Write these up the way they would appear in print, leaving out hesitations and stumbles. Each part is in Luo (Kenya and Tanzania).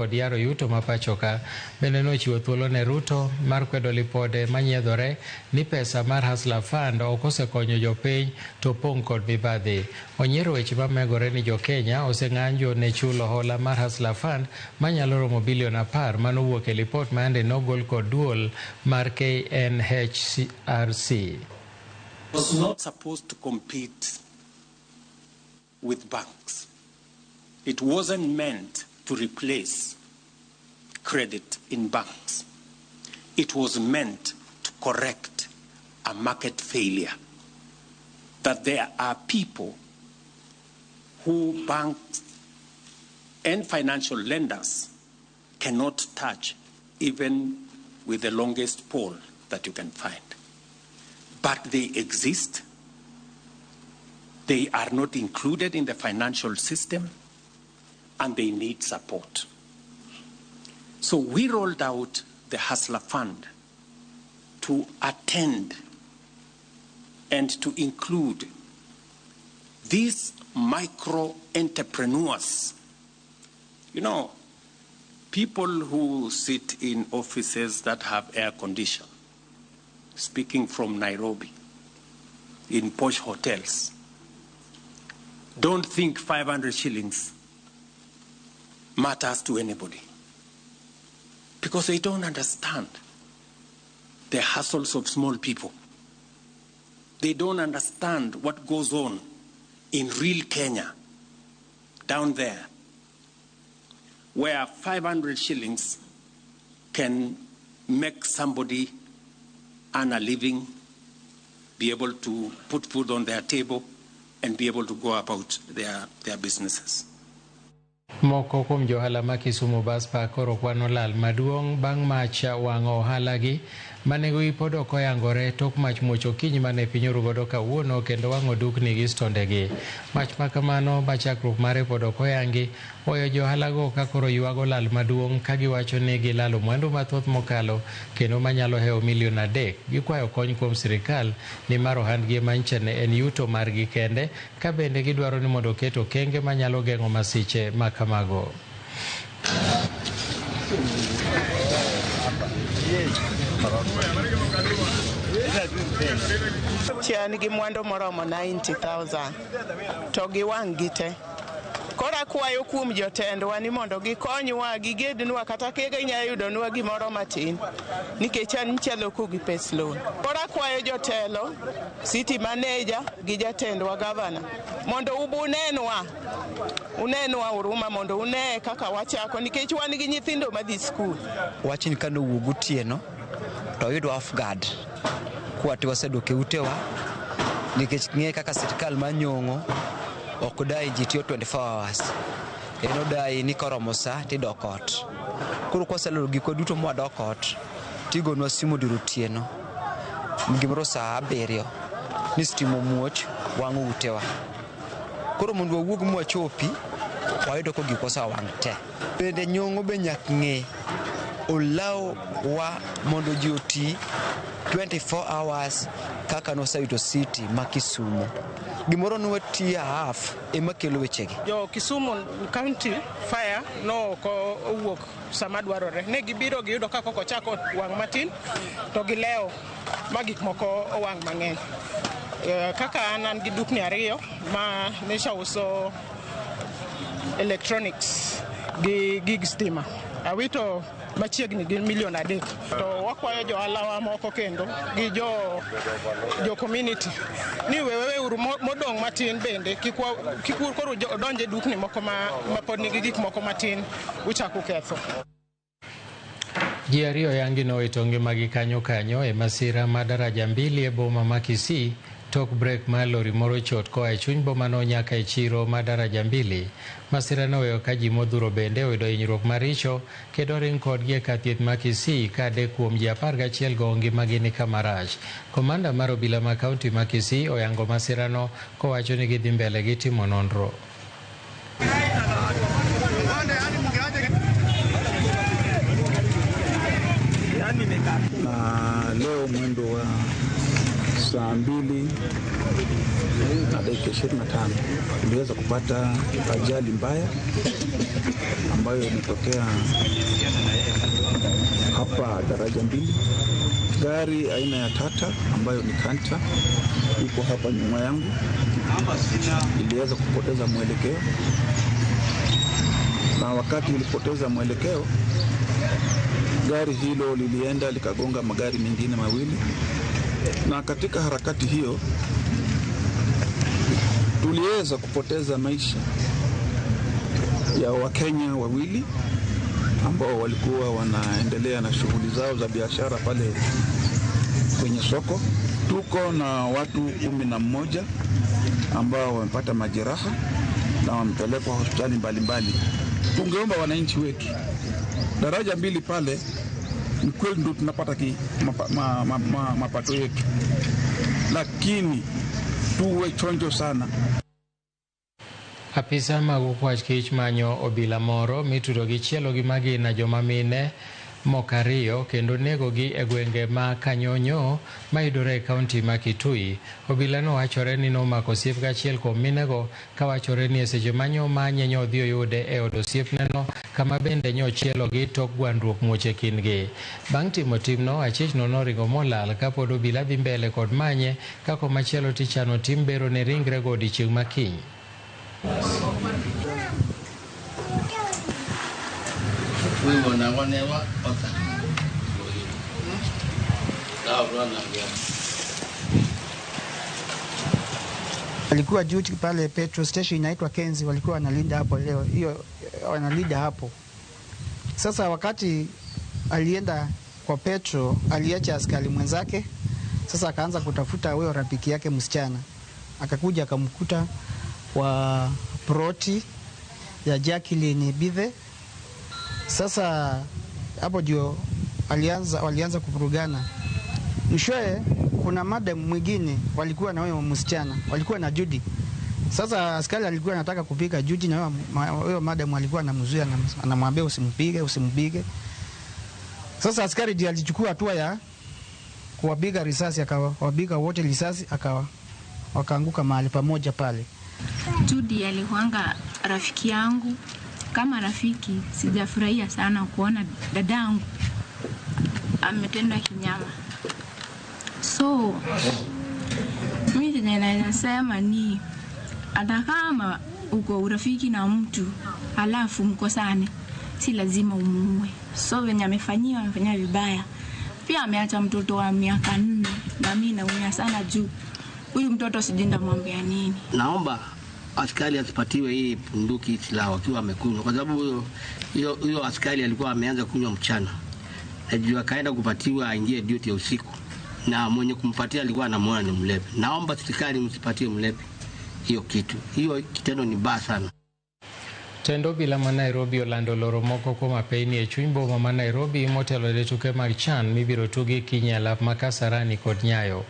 Kod yaro yuto ma pachoka bende nochiwo thuolo ne Ruto mar kwedo lipode manyiedhore ni pesa mar Hustler Fund ok osekonyo jopiny to pong' kod mibadhi. Onyiero weche mamegore ni jokenya oseng'anjo ne chulo hola mar Hustler Fund manyalo romo bilion 10 manowuok e lipot ma yande nogol kod duol mar KNHRC. Was not supposed to compete with banks. It wasn't meant to replace credit in banks. It was meant to correct a market failure. That there are people who banks and financial lenders cannot touch, even with the longest pole that you can find. But they exist. They are not included in the financial system, and they need support. So we rolled out the Hustler Fund to attend and to include these micro entrepreneurs. You know, people who sit in offices that have air condition, speaking from Nairobi, in posh hotels, don't think 500 shillings matters to anybody, because they don't understand the hassles of small people. They don't understand what goes on in real Kenya, down there, where 500 shillings can make somebody earn a living, be able to put food on their table, and be able to go about their businesses. Moko kuom johala ma Kisumu Bus Park koro kwano lal maduong' bang' mach wang'o ohalagi manegogi pod ok oyangore tok mach muoch okinyi mane piny oru godo kawuono kendo wang'o dukni gi stondegi. Mach ma kamano ma chakruok mare pod ok oyangi oweyo johalago ka koro ywago lal maduong' ka giwacho ni gilalo mwandu mathoth mokalo kendo manyalo hewo milion 3. Gikwayo kony kuom sirikal nimar ohandgi manyicha ne en yuto margi kende ka bende gidwaro ni mondo oket okenge manyalo geng'o masiche ma kamago. An gi mwandu moromo 90,000 to gi wang' gi te. Koro akwayo kuom jotendwa ni mondo gikonywa, gigednwa kata ka ginyalo yudonwa gimoro matin, nikech an nchalo gi pes loan. Koro akwayo jotelo, city manager gi jatendwa gavana mondo ubunenwa, unenwa huruma mondo une kaka wachako, nikech wan gi nyithindo madhi skul. Wachni kane owuok gotieno to oyudwa off guard kwati wasedok e utewa, nikech ng'e kaka sirikal manyong'o ok dai ji tiyo 24 hours, en odai ni koromo sa tidok ot. Koro kwaseloro gikwa duto mwadok ot, tigonwa simu dier otieno gimoro saa 7 ni stima omuoch wang'o utewa. Koro mondo wawuog mwachopi wayudo ka gikwa osewang' te. Bende nyong'o be nyaka ng'e olaw wa mondo ji oti 24 hours kaka noseyudo city ma Kisumu. Gimoro ni watiyo half ema kelo wechegi. Jo Kisumu County Fire no ok owuok sama dwarore. Ne gibiro giyudo ka koko chako wang' matin to gilewo ma gik moko owang' mang'eny. Kaka an gi dukni 2 ma nyocha uso electronics gi gig stima. Awito machiegni gi milion 3. To wakwayo johala moko kendo gi jo community ni weweuru modong' matin bende kik koro donje dukni moko ma pod nigi gik moko matin uchako ketho. Ji 2 oyangi nowito ngimagi kanyo kanyo e masira ma daraja 2 e boma ma Kisii tok brek mar lori moro chot koa e chuny bomano nyaka e chiro ma daraja 2. Masira noweyo ka ji modhuro bende oyudo hinyruok maricho kendo ring kodgi e kar thieth ma Kisii ka 3 kuom ji 11 go ngimagi ni kama rach. Komanda mar obila ma kaunti ma Kisii oyango masirano kowacho ni gidhi mbele gi timo nonro. Na leo mwendo wa saa Saa 2:25 tuliweza kupata ajali mbaya ambayo imetokea hapa daraja 2. Gari aina ya Tata ambayo ni Kanta iko hapa nyuma yangu iliweza kupoteza mwelekeo, na wakati ilipoteza mwelekeo gari hilo lilienda likagonga magari mengine mawili, na katika harakati hiyo tuliweza kupoteza maisha ya Wakenya wawili ambao walikuwa wanaendelea na shughuli zao za biashara pale kwenye soko. Tuko na watu 11 ambao wamepata majeraha na wamepelekwa hospitali mbalimbali. Tungeomba wananchi wetu, daraja 2 pale ni kweli ndio tunapata mapato yetu, lakini tuwe chonjo sana. Apisa mag okwach kich manyo obila moro mitudo gi chielo gi magina joma mine moko ariyo kendo negogi e gwenge ma Kanyonyo mayudore e kaunti ma Kitui. Obila no wachore ni nomako osiep gachiel kuom minego kawachore ni e seche manyo manye nyodhi oyude e od osiepneno kama bende nyochielogi tok gwandruok muoch e kindgi. Bang' timo timno, achiechno noringo molal kapod obila dhi mbele kod manye ka komachielo tichano tim bero ne ringrego odiechieng' ma kiny. Alikuwa duty pale petrol station inaitwa Kenzi, walikuwa wanalinda hapo leo hiyo, wanalinda hapo. Sasa wakati alienda kwa petrol, aliacha askari mwenzake. Sasa akaanza kutafuta huyo rafiki yake msichana, akakuja akamkuta kwa proti ya Jacqueline Bithe. Sasa hapo ndio walianza kuvurugana. Mwishowe kuna madam mwingine walikuwa na huyo msichana, walikuwa na Judy. Sasa askari alikuwa anataka kupiga Judy na huyo madam alikuwa anamzuia, anamwambia usimpige, usimpige. Sasa askari ndiye alichukua hatua ya kuwapiga risasi, akawapiga wote risasi, wakaanguka mahali pamoja pale. Judy alikuanga rafiki yangu. Kama rafiki sijafurahia sana kuona dadangu ametenda kinyama. So mimi chenye naweza sema ni hata kama uko urafiki na mtu halafu mkosane, si lazima umuue. So venye amefanyiwa, amefanyia vibaya. Pia ameacha mtoto wa miaka 4 na mimi naumia sana juu huyu mtoto sijui nitamwambia nini. Naomba askari asipatiwe hii bunduki, silaha akiwa amekunywa, kwa sababu huyo askari alikuwa ameanza kunywa mchana. Najua akaenda kupatiwa aingie duty ya usiku, na mwenye kumpatia alikuwa anamuona ni mlevi. Naomba serikali msipatie mlevi hiyo kitu. Hiyo kitendo ni baya sana. Tend obila ma Nairobi olando loro moko kuom apeyni e chuny boma ma Nairobi motelore tuke mag CHAN mibiro tugi kiny e alap ma Kasarani kod Nyayo.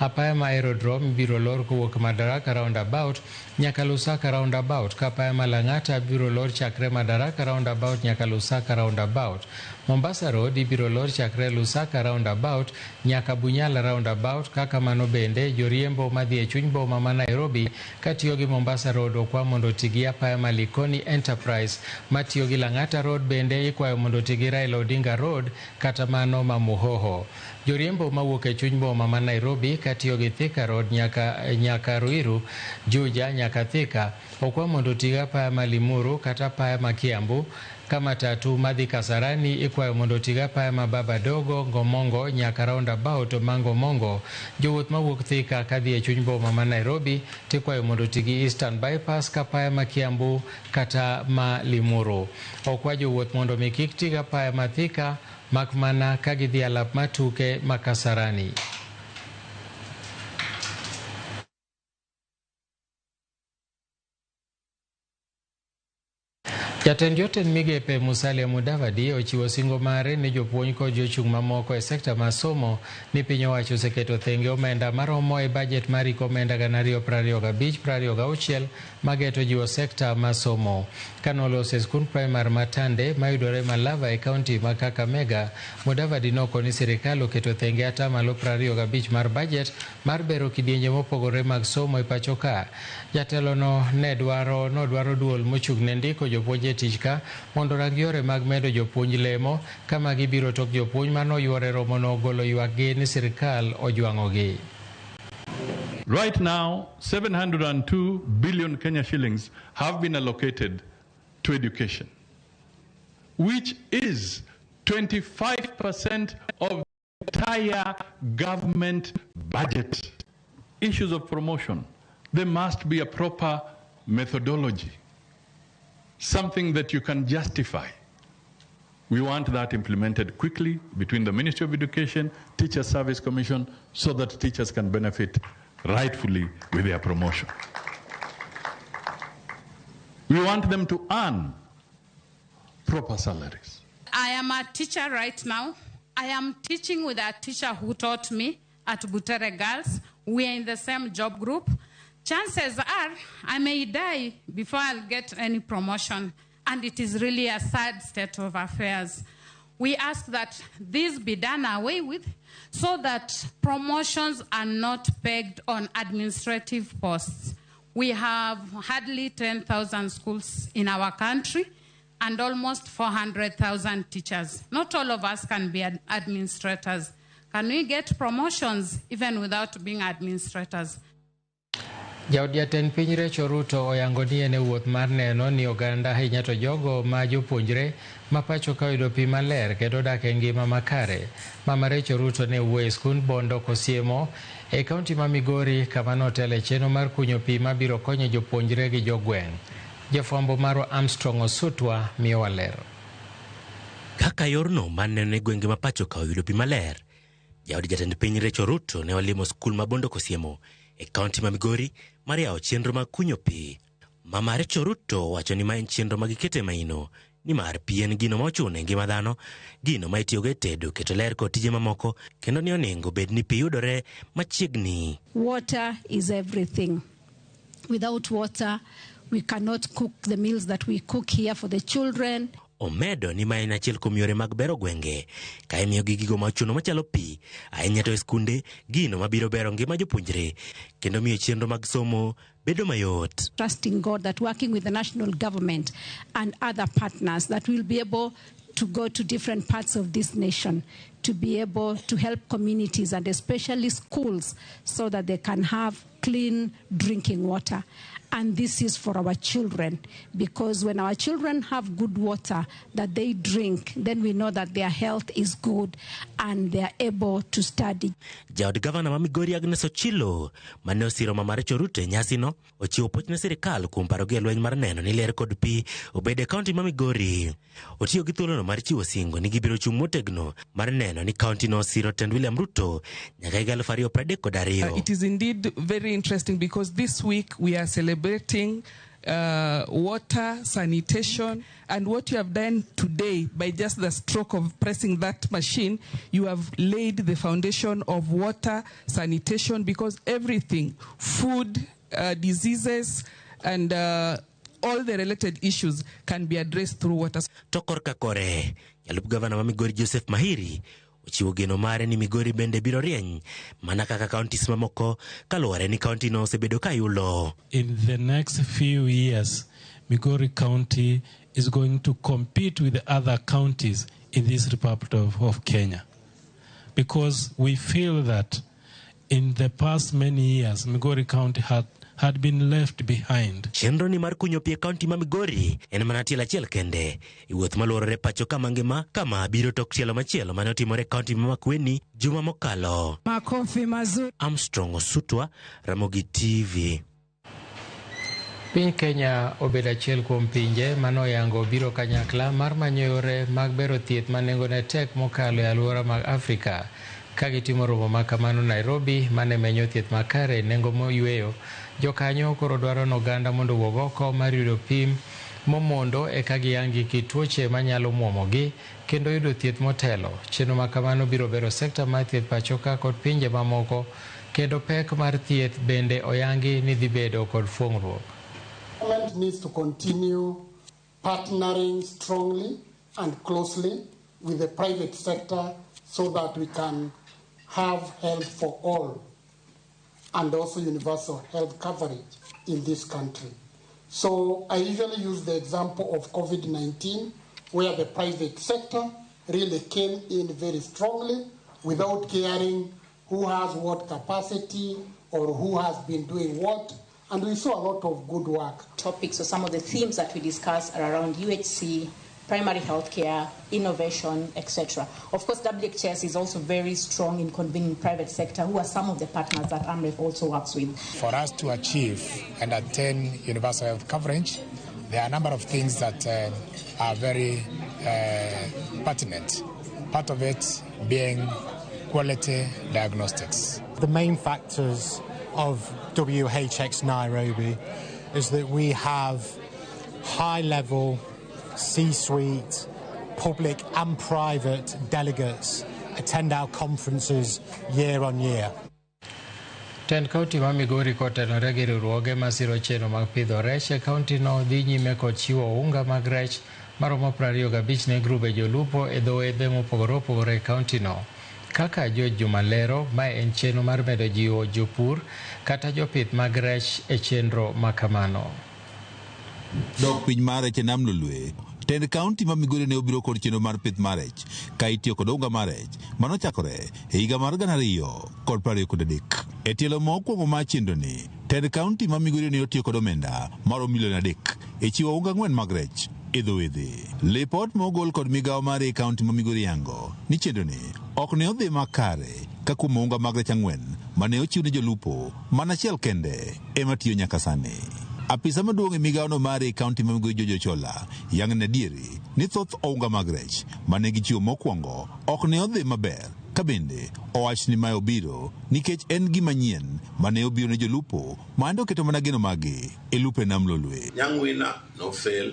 Apaya ma Aerodrome ibiro lor kowuok Madaraka Roundabout nyaka Lusaka Roundabout, ka apaya ma Lang'ata biro lor chakre Madaraka Roundabout nyaka Lusaka Roundabout. Mombasa Road ibiro lor chakre Lusaka Roundabout nyaka Bunyala Roundabout. Kaka mano bende joriembo madhi e chuny boma ma Nairobi katiyo gi Mombasa Road okwa mondo oti gi apaya ma Likoni Enterprise. Matiyo gi Lang'ata Road bende ikwayo mondo oti gi Raila Odinga Road kata mano ma Muhoho. Joriembo mawuok e chuny boma ma Nairobi katiyo gi Thika Road nyaka Ruiru, Juja nyaka Thika okwa mondo oti gi apaya ma Limuru kata apaya ma Kiambu. Ka matatu madhi Kasarani ikwayo mondo oti gi apaya ma Baba Dogo, Ngomongo nyaka roundabout ma Ngomongo. Jowuoth mawuok Thika kadhi e chuny boma ma Nairobi tikwayo mondo oti gi Eastern Bypass ka apaya ma Kiambu kata ma Limuru. Okwa jowuoth mondo mi kik ti gi apaya ma Thika mak mana ka gidhi alap matuke ma Kasarani. Jatend jotend migepe Musalia Mudavadi ochiwo singo mare ne jopuonj kod jochung' mamoko e sekta mar somo ni piny owacho oseketo thenge omenda maromo e bajet mar hik omenda 2025-2026 mageto jiwo sekta mar somo. Kanoloso e skund primar ma Tande mayudore Malava e kaunti ma Kakamega, Mudavadi nokoni sirikal oketo thenge 25% mar bajet mar bero kidienje mopogore mag somo e pacho ka. Jatelono ne dwaro nodwaro duol mochung' ne ndiko jopuonj e tich ka mondo orang yore mag medo jopuonj lemo kama gibiro tok jopuonj manoyuoro e romono golo ywakgi ni sirikal ojwang'ogi. Right now, 702 billion Kenya shillings have been allocated to education, which is 25% of the entire government budget. Issues of promotion, there must be a proper methodology, something that you can justify. We want that implemented quickly between the Ministry of Education, Teacher Service Commission, so that teachers can benefit rightfully with their promotion. We want them to earn proper salaries. I am a teacher right now. I am teaching with a teacher who taught me at Butere Girls. We are in the same job group. Chances are I may die before I'll get any promotion, and it is really a sad state of affairs. We ask that this be done away with so that promotions are not pegged on administrative posts. We have hardly 10,000 schools in our country and almost 400,000 teachers. Not all of us can be administrators. Can we get promotions even without being administrators? Jaod jatend piny Rachel Ruto oyango ni en e wuoth mar neno ni oganda ahinya to jogo ma jopuonjre ma pacho ka oyudo pi maler kendo dak e ngima makare. Mama Rachel Ruto ne wuoyo e skund Bondo Kosiemo e kaunti ma Migori kama notelo e chenro mar kunyo pi mabiro konyo jopuonjre gi jogweng'. Jafwambo marwa Armstrong Osutwa miyowa ler. Kaka yorno mar neno ni gwenge ma pacho ka oyudo pi maler, jaod jatend piny Rachel Ruto ne olimo skul ma Bondo Kosiemo e kaunti ma Migori mar yawo chenro mag kunyo pi. Mama Rachel Ruto wacho ni ma en chenro ma gikete maino nimar pi en gino ma ochuno e ngima dhano, gino ma itiyogo e tedo, keto ler kod tije mamoko, kendo ni onego bed ni pi yudore machiegni. Water is everything. Without water, we cannot cook the meals that we cook here for the children. Omedo ni ma en achiel kuom yore mag bero gwenge ka imiyogi gigo ma ochuno machalo pi, ahinya to e skunde, gino mabiro bero ngima jopuonjre kendo miyo chenro mag somo bedo mayot. Trusting God that working with the national government and other partners that we'll be able to go to different parts of this nation to be able to help communities and especially schools so that they can have clean drinking water. And this is for our children, because when our children have good water that they drink, then we know that their health is good and they are able to study. Jaod gavana ma Migori Agnes Ochilo mane osiro Mama Rachel Ruto e nyasino ochiwo puoch ne sirikal kuom parogi e lweny mar neno ni ler kod pi obedo e kaunti ma Migori. Otiyo gi thuolono mar chiwo singo ni gibiro chung' motegno mar neno ni kaunti no osiro tend William Ruto nyaka higa 2032. It is indeed very interesting because this week we are celebrating water, sanitation, and what you have done today by just the stroke of pressing that machine, you have laid the foundation of water, sanitation, because everything, food, diseases, and all the related issues can be addressed through water. To korka kore, jalup gavana ma Migori Joseph Mahiri ochiwo geno mare ni Migori bende biro rieny mana kaka counties mamoko kaluwore ni kaunti no osebedo ka yulo. In the next few years, Migori County is going to compete with the other counties in this Republic of Kenya, because we feel that in the past many years, Migori County had been left behind. Chenro ni mar kunyo pi e kaunti ma Migori en mana tielo achiel kende e wuoth maluorore pacho kama ngima kama biro tok tielo machielo mane otimore e kaunti ma Makueni juma mokalo. Makofi mazuri. Armstrong Osutwa, Ramogi TV. Piny Kenya obedo achiel kuom pinje manoyango biro kanyakla mar manyo yore mag bero thieth ma nengone tek mokalo e alwora mag Afrika. Ka gitimo romo ma kamano Nairobi mane menyo thieth makare nengo moyweyo, jokanyo koro dwaro ni oganda mondo owuog oko mar yudo pim momondo eka giyangi kit tuoche manyalo muomogi kendo yudo thieth motelo. Chenro ma kamano biro bero sekta mar thieth pacho ka kod pinje mamoko kendo pek mar thieth bende oyangi ni dhi bedo kod fuong'ruok. Government needs to continue partnering strongly and closely with the private sector so that we can have health for all and also universal health coverage in this country. So I usually use the example of COVID-19, where the private sector really came in very strongly without caring who has what capacity or who has been doing what. And we saw a lot of good work. Topics or some of the themes that we discuss are around UHC, primary healthcare, innovation, etc. Of course, WHS is also very strong in convening private sector, who are some of the partners that AMREF also works with. For us to achieve and attain universal health coverage, there are a number of things that are very pertinent. Part of it being quality diagnostics. The main factors of WHX Nairobi is that we have high-level C-suite, public and private delegates attend our conferences year on year. Tend kaunti ma Migori kotenore gi riwruoge masiro chenro mag pidho rech e kaunti no dhi nyime kod chiwo unga mag rech maromo 25 ne grube jolupo e dho wedhe mopogore opogore e kaunti no. Kaka George Juma lero, mae en chenro mar medo jiwo jopur kata jopith mag rech e chenro makamano. Dok piny mar rech e nam Lolwe, tend kaunti ma Migori ne obiro kod chenro mar pith mar rech ka itiyo kod unga mar rech manochakore e higa mar 2023. E tielo mokwongo mar chenro ni, tend kaunti ma Migori ne otiyo kod omenda maromo milion 3 e chiwo unga 4 mag rech e dho wedhe. Lipot mogol kod migawo mar e kaunti ma Migori yango ni chenro ni ok ne odhi makare ka kuom unga mag rech 4 mane ochiw ne jolupo mana achiel kende ema tiyo nyaka sani. Apisa maduong' e migawono mar e kaunti ma Migori George Ochola yang ne adieri ni thoth ounga mag rech mane gichiwo mokwongo ok ne odhi maber, ka bende owach ni mae obiro nikech en gima nyien mane obiro ne jolupo mande oketo mana geno maggi e lupo e nam Lolwe. Nyang'wina no fail,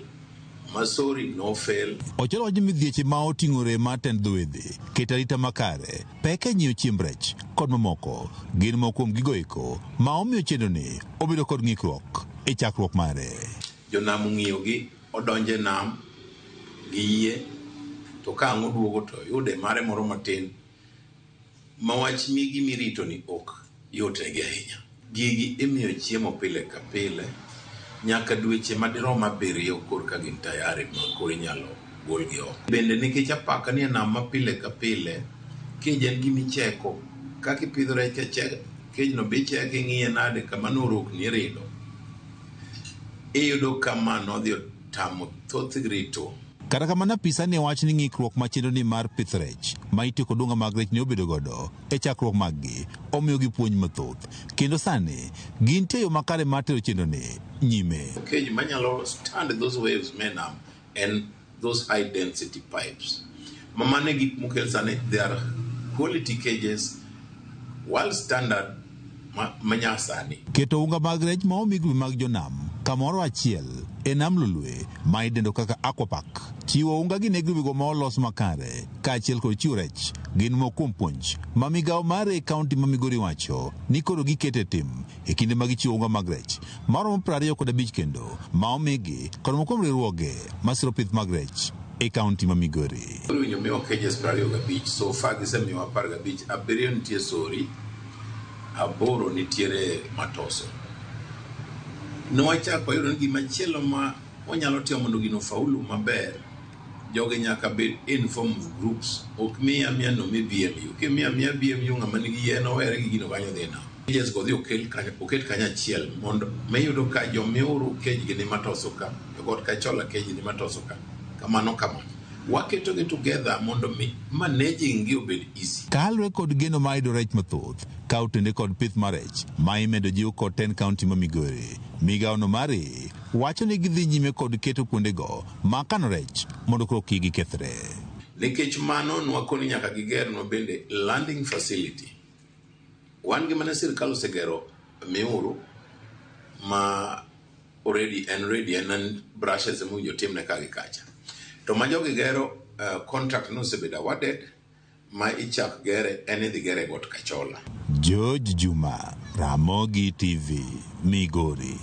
Masori no fail. Ochola wacho ni midhieche ma oting'ore mar tend dho wedhe, keto arita makare, pek e nyiewo chiemb rech kod mamoko gin moko kuom gigo eko ma omiyo chenro ni obedo kod ng'ikruok e chakruok mare. Jonam ong'iyogi, odonje nam gi yie, to ka ang' oduogo to oyude mare moro matin ma wach migi mirito ni ok yotnegi ahinya. Gigi imiyo chiemo pile ka pile nyaka dweche madirom 7 korka gin tayari ma koro inyalo golgi oko. Bende nikech apaka ni e nam ma pile ka pile, kej en gima icheko. Kaka ipidho rech kejno be icheke ing'iye nade kama norokni irido. Iyudo ka ma nodhi otamo thoth rito. Kata kamano apisa ne wach ni ng'ikruok ma chenro ni mar pith rech ma itiyo kod unga mag rech ne obedo godo e chakruok maggi omiyogi puonj mathoth kendo sani gintie yo makare mar tero chenro ni nyime. Cage manyalo stand those waves me nam en those high density pipes. Ma mano e gik mokel sani, they are quality cages, world standard manyasani. Keto unga mag rech ma omi grube mag jonam kamoro achiel e nam Lolwe ma idendo kaka Aquapark. Chiwo unga gi ne grubego ma olos makare kaachiel kod chiwo rech gin moko kuom puonj ma migawo mar e kaunti ma Migori wacho ni koro giketo e tim e kinde ma gichiwo unga mag rech maromo 25 kendo ma omigi kod moko kuom riwruoge masiro pith mag rech e kaunti ma Migori. Koro winjo miwa cages 25, so far gisemiwa 15, 7 nitie Sori, 8 nitiere Matoso. Nwachako wayudo ni gimachielo ma wanyalo timo mondo gino faulu maber, jogi nyaka bed in form of groups. Ok miya miya no mi BMU. Kimiya miya BMU ng'ama nigi yien owere gi gino kanyo dhi nam. Cages go dhi oket kanyo achiel mondo miyudo ka jomiuru cage gi ni Matoso ka, jogot Kachola cage ni Matoso ka, kamano kamano. Waketogi together mondo mi managing gi obed easy. Kaluwore kod geno mar yudo rech mathoth, ka otende kod pith mar rech ma imedo jiw kod tend kaunti ma Migori. Migawono mar wacho ni gidhi nyime kod keto kuondego ma kano rech mondo koro kik gikethre. Nikech mano nwakoni nyaka gigernwa bende landing facility. Wan gi mane sirikal osegero Miuru ma already en ready en brushes mowinjo timne ka gi kacha. To ma jogi gero contract nosebedo awarded ma ichak gere en idhi gere Got Kachola. George Juma, Ramogi TV, Migori.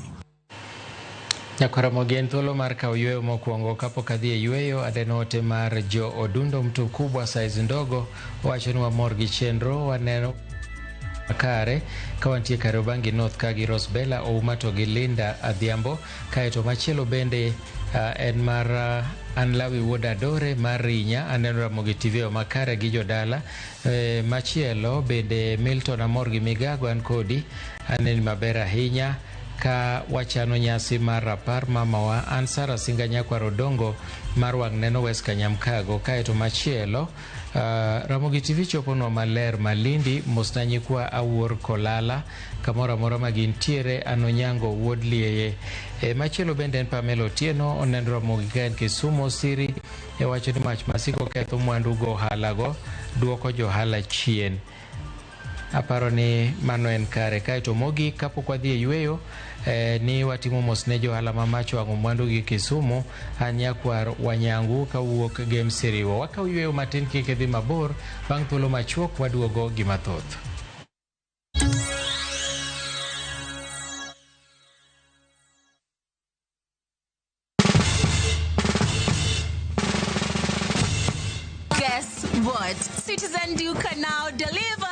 Nyakwaramogi en thuolo mar kawo yweyo mokwongo kapok adhi e yweyo aneno ote mar jo Odundo mtu kubwa size ndogo owacho ni wamor gi chenro waneno kare ka wantie Kariobangi North ka gi Rosbella Ouma to gi Linda Adhiambo. Kaeto machielo bende en mar Anlawi Wuod Adore mar Rinya aneno Ramogi TV makare gi jodala. Machielo bende Milton Amor gi Migago an kodi aneni maber ahinya ka wachano nyasi mar rapar mamawa an Sara Singa Nyakwar Odongo mar wang' neno West Kanyamkago. Kaeto machielo Ramogi TV choponwa maler Malindi mosna nyikwa Awuor Kolala kamoro amora ma gintiere an Onyango wuod Lieye. Machielo bende en Pamela Otieno oneno Ramogi ka en Kisumu Siri e wacho ni mach masiko ketho mwandu go ohala go duoko johala chien. Aparo ni mano en kare. Kaeto mogik kapok wadhi e yweyo ni watimo mos ne johala ma mach wang'o mwandu gi Kisumu an Nyakwar Wanyangu kawuok Gem Siriwo. Wakaw yweyo matin kik idhi mabor, bang' thuolo machuok waduogo gi mathoth. Guess what? Citizen Duka now delivers!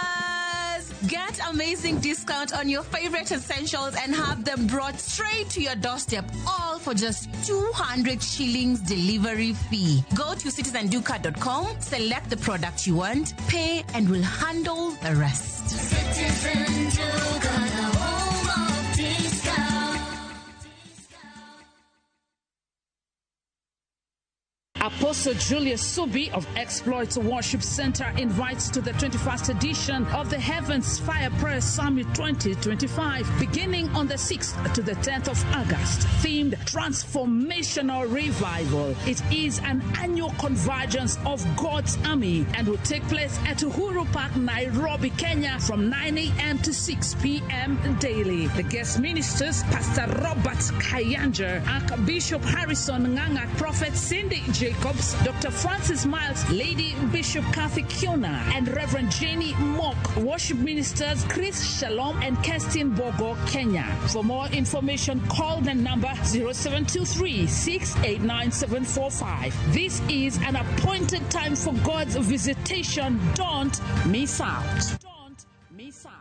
Get amazing discount on your favorite essentials and have them brought straight to your doorstep, all for just 200 shillings delivery fee. Go to citizenduka.com, select the product you want, pay, and we'll handle the rest. Citizen Duka, the home of discount. Apostle Julius Subi of Exploits Worship Center invites to the 21st edition of the Heavens Fire Prayer Summit 2025, beginning on the 6th to the 10th of August, themed Transformational Revival. It is an annual convergence of God's army and will take place at Uhuru Park, Nairobi, Kenya, from 9 a.m. to 6 p.m. daily. The guest ministers, Pastor Robert Kayanja, Archbishop Harrison Nganga, Prophet Cindy Jacobs, Dr. Francis Miles, Lady Bishop Kathy Kiona, and Reverend Jenny Mock. Worship ministers Chris Shalom and Kerstin Bogo, Kenya. For more information, call the number 0723 689 745. This is an appointed time for God's visitation. Don't miss out. Don't miss out.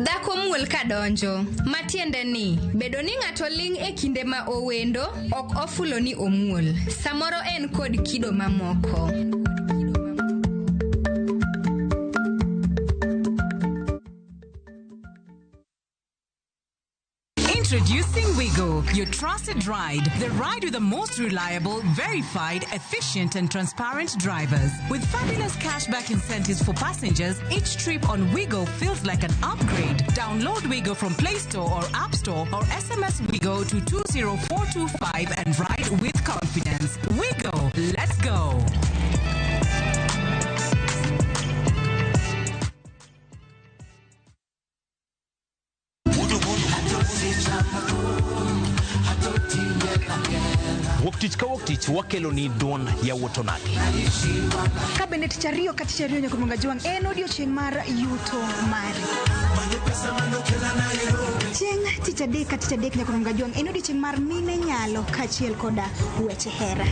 Dhako muol kadonjo, matiende ni bedo ni ng'ato ling' e kinde ma owendo ok ofulo ni omuol. Samoro en kod kido mamoko. Introducing Wigo, your trusted ride. The ride with the most reliable, verified, efficient, and transparent drivers. With fabulous cashback incentives for passengers, each trip on Wigo feels like an upgrade. Download Wigo from Play Store or App Store or SMS Wigo to 20425 and ride with confidence. Wigo, let's go. Wuok tich ka wuok tich wakelo ni duond yawuot onagi. Ka bende tich ariyo ka tich ariyo nyaka Munga Jwang' en odiochieng' mar yuto mari. Chieng' tich adek ka tich adek nyaka Munga Jwang' en odiochieng' mar mine nyalo kaachiel koda weche hera.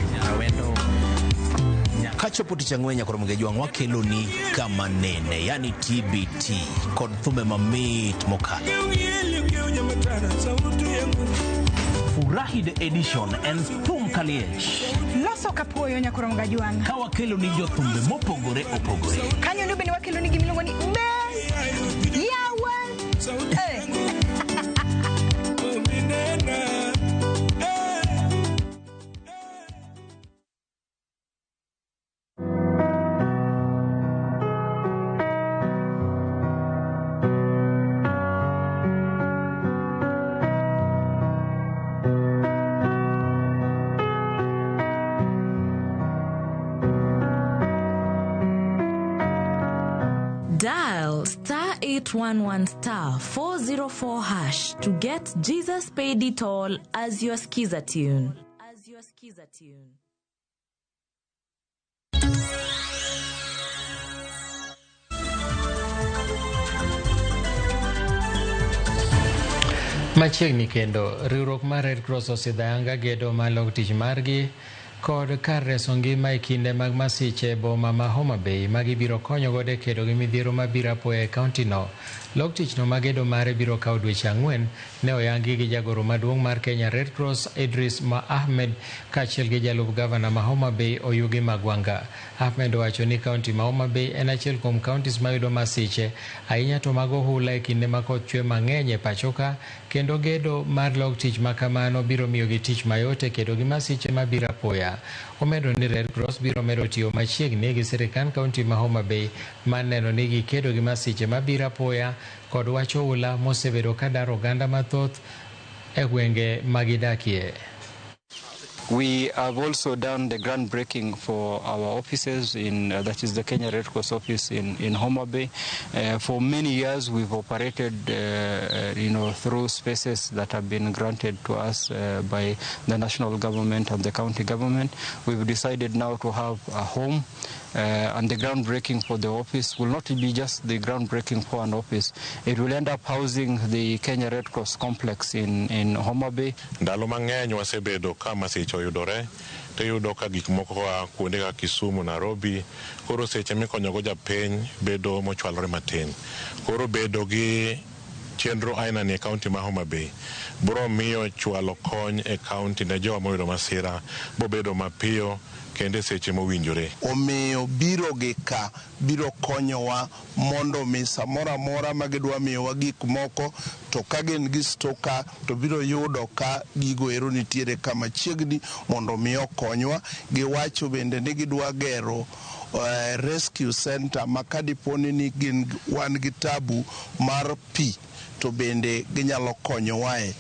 Kachopo tich ang'wen nyaka Munga Jwang' wakelo ni kama nene, yani TBT kod thumbe mamit mokalo. Furahi the edition en thum kaliech. Loso kapuoyo nyaka Munga Jwang'. Ka wakelo ni jothumbe mopogore opogore. Kanyo ndo bende wakelo ni gimiluongo ni be yawa. Dial star 811 star 404 hash to get Jesus Paid It All as your skiza tune. As your skiza tune. Machiegni kendo, riwruok mar Red Cross osidho ayanga gedo mar lok tich margi kod kar reso ngima e kinde mag masiche e boma ma Homa Bay ma gibiro konyo godo e kedo gi midhiero mabiro apoya e kaunti no. Lok tichno ma gedo mare biro kawo dweche 4 ne oyangi gi jagoro maduong' mar Kenya Red Cross Idris Ma Ahmed kaachiel gi jalup gavana ma Homa Bay Oyugi Magwanga. Ahmed owacho ni kaunti ma Homa Bay en achiel kuom kauntis mayudo masiche ahinya to mag ohula e kinde ma koth chwe mang'eny e pachoka, kendo gedo mar lok tich ma kamano biro miyogi tich mayot e kedo gi masiche mabiro apoya. Omedo ni Red Cross biro medo tiyo machiegni gi sirikand kaunti ma Homa Bay mar neno ni gikedo gi masiche mabiro apoya kod wach oula mosebedo ka daro oganda mathoth e gwenge magidakie. We have also done the groundbreaking for our offices in that is the Kenya Red Cross office in Homa Bay. For many years we've operated through spaces that have been granted to us by the national government and the county government. We've decided now to have a home. And the groundbreaking for the office will not be just the groundbreaking for an office. It will end up housing the Kenya Red Cross complex in Homa Bay. Ndalo mang'eny wasebedo ka masiche oyudore to iyudo ka gik moko koa kuonde kaka Kisumu, Nairobi, koro seche mikonyogo japiny bedo mochwalore matin. Koro bedo gi chenro aina ni e kaunti ma Homa Bay biro miyo chwalo kony e kaunti ne jowa moyudo masira bobedo mapiyo kendo e seche mowinjore. Omiyo biro gi ka biro konyowa mondo mi samoro amora ma gidwa miyowa gik moko to ka gin gi stoka to biro yudo ka gigo ero nitiere kama chiegni mondo mi okonywa. Giwacho bende ni gidwa gero rescue center ma kadiponi ni gin wan gi tabu mar pi to bende ginyalo konyowae.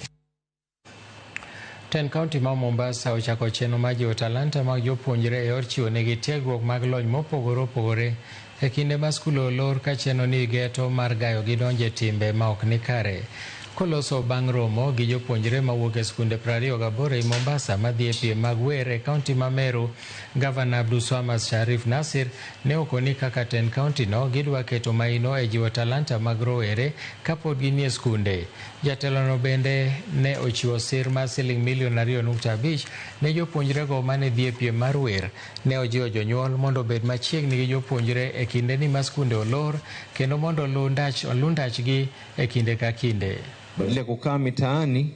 Ten kaunti ma Mombasa ochako chenro mar jiwo talanta mag jopuonjre e yor chiwo negi tiegruok mag lony mopogore opogore e kinde ma skul olor ka chenro ni geto mar gayo gi donjo e timbe ma ok ni kare. Koloso bang' romo gi jopuonjre mawuok e skunde 28 ei Mombasa madhi e piem mag wer e kaunti ma Meru, Gavana Abdulswamad Sharif Nasir ne okoni kaka tend kaunti no gidwa keto maino e jiwo talanta mag rowere kapod ginie skunde. Jatelono bende ne ochiwo sir mar siling milion 2.5 ne jopuonjrego mane dhi e piem mar wer. Ne ojiwo jonyuol mondo obed machiegni gi jopuonjre e kinde ni ma skunde olor kendo mondo olu ndachgi e kinde ka kinde. Badala ya kukaa mitaani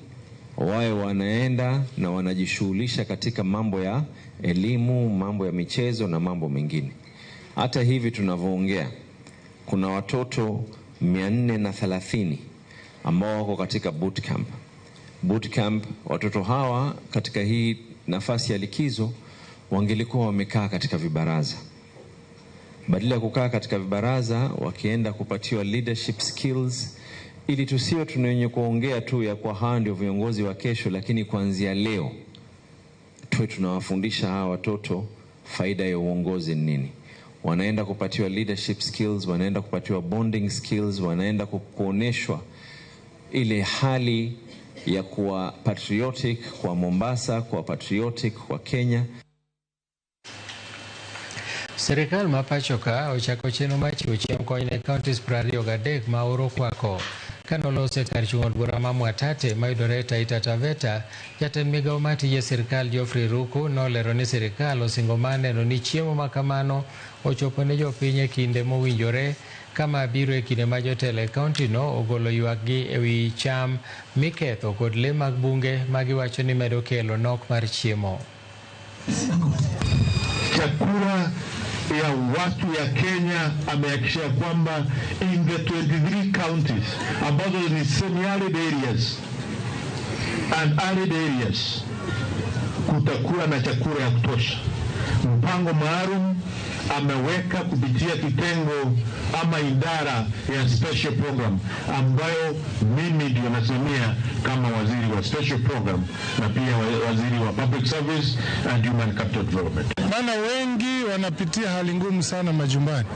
wawe wanaenda na wanajishughulisha katika mambo ya elimu, mambo ya michezo na mambo mengine. Hata hivi tunavyoongea kuna watoto 430 ambao wako katika bootcamp. Bootcamp, watoto hawa katika hii nafasi ya likizo wangelikuwa wamekaa katika vibaraza. Badala ya kukaa katika vibaraza wakienda kupatiwa leadership skills, ili tusiwe tunayenye kuongea tu ya kwa hawa ndio viongozi wa kesho, lakini kuanzia leo tuwe tunawafundisha hawa watoto faida ya uongozi ni nini. Wanaenda kupatiwa leadership skills, wanaenda kupatiwa bonding skills, wanaenda kuoneshwa ile hali ya kuwa patriotic kwa Mombasa, kuwa patriotic kwa Kenya. Sirikal ma pacho ka ochako chenro mar chiwo chiemb kony ne counties 23 ma oro kwako. Kanolose kar chung' od bura ma Mwatate mayudore Taita Taveta, jatend migawo mar tije sirikal Geoffrey Ruku nolero ni sirikal osingo mar neno ni chiemo ma kamano ochopo ne jopiny e kinde mowinjore, kama biro e kinde ma jotelo e kaunti no ogolo ywakgi ewi cham miketho kod lee mag bunge ma giwacho ni medo kelo nok mar chiemo. Chakula ya watu ya Kenya amehakikisha kwamba in the 23 counties ambazo ni semi-arid areas and arid areas kutakuwa na chakula ya kutosha. Mpango maalum ameweka kupitia kitengo ama idara ya special program ambayo mimi ndio nasimamia kama waziri wa special program na pia waziri wa public service and human capital development. Maana wengi wanapitia hali ngumu sana majumbani,